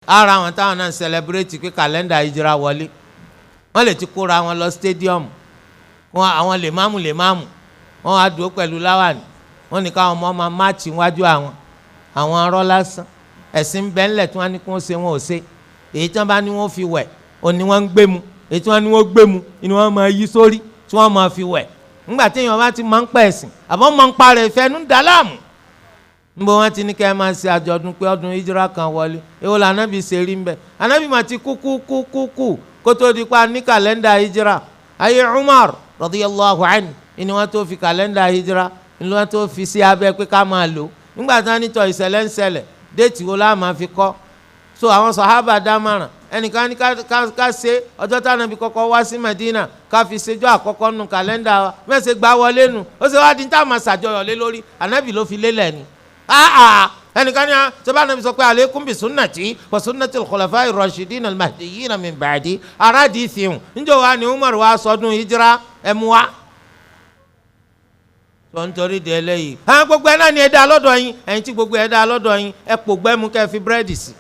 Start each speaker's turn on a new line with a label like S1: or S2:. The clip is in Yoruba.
S1: Ara àwọn táwọn náà ń celebrate pé kàlẹ́ndà ìjìrà wọlé, wọ́n lè ti kóra wọn lọ stadium. Wọn àwọn lèmáàmù lèmáàmù wọn á dúró pẹ̀lú láwàní, wọn ní káwọn ọmọ máa máàcì wájú àwọn. Àwọn arọ́ lásán, ẹ̀sìn bẹ́ńlẹ̀ tí wọ́n ní kí wọ́n ṣe, wọn ò ṣe. Èyí tí wọ́n bá ní wọ́n fi wẹ̀ òní wọ́n ń gbé mu, èyí tí wọ́n ní wọ́n gbé mu ni wọ́n máa yí sórí tí wọ́n máa fi wẹ̀. Ńgbà tí èèyàn bá ti máa ń pẹ̀ ẹ̀sìn àbọ̀ máa ń parẹ́ ìfẹ́ ń dà láàmú. Nbọ wọn ti ní kẹ́ ẹ máa ṣe àjọ̀dún pé ọdún ìjírá kan wọlé, èwo la Ànábì ṣe rí ń bẹ̀? Ànábì máa ti kú kú kú kú kú kó tó di pa ní kàlẹ́ndà ìjírá. Ayé Umar radiyallahu anhu ni wọ́n tó fi kàlẹ́ndà ìjírá, ni wọ́n tó fi sí abẹ́ pé ká máa lò. Nígbà tí wọ́n ní tọ́ ìṣẹ̀lẹ̀ ń ṣẹlẹ̀, déètì wo la máa fi kọ́? So àwọn sàhábà dámọ̀ràn, ẹnìkan ní ká ṣe ọjọ́ táwọn ibi kọ́kọ́ wá sí Medina ká fi ṣèjọ́ àkọ́kọ́ nu kàlẹ́ndà wa, mẹ́sẹ̀ gbá wọlé nu, ó ṣe wá di tá a máa ṣàjọyọ̀ lé lórí. Ànábì ló fi lélẹ̀ ni. Ẹnìkan ní sọ́ba Ànábì sọ pé alaykum bi sunnati wa sunnati al-khulafa'i ar-rashidin al-mahdiyyin min ba'di, aráàdì fihùn níjọ́ wa ni Umar wa sọdún hijira ẹ̀mú wa. Tó ń torí de eléyìí, àwọn gbogbo ẹ náà ni ẹ dá lọ́dọ̀ yín. Ẹ̀yin tí gbogbo ẹ dá lọ́dọ̀ yín, ẹ pò gbẹ́mu kẹ́ fi búrẹ́dì sí.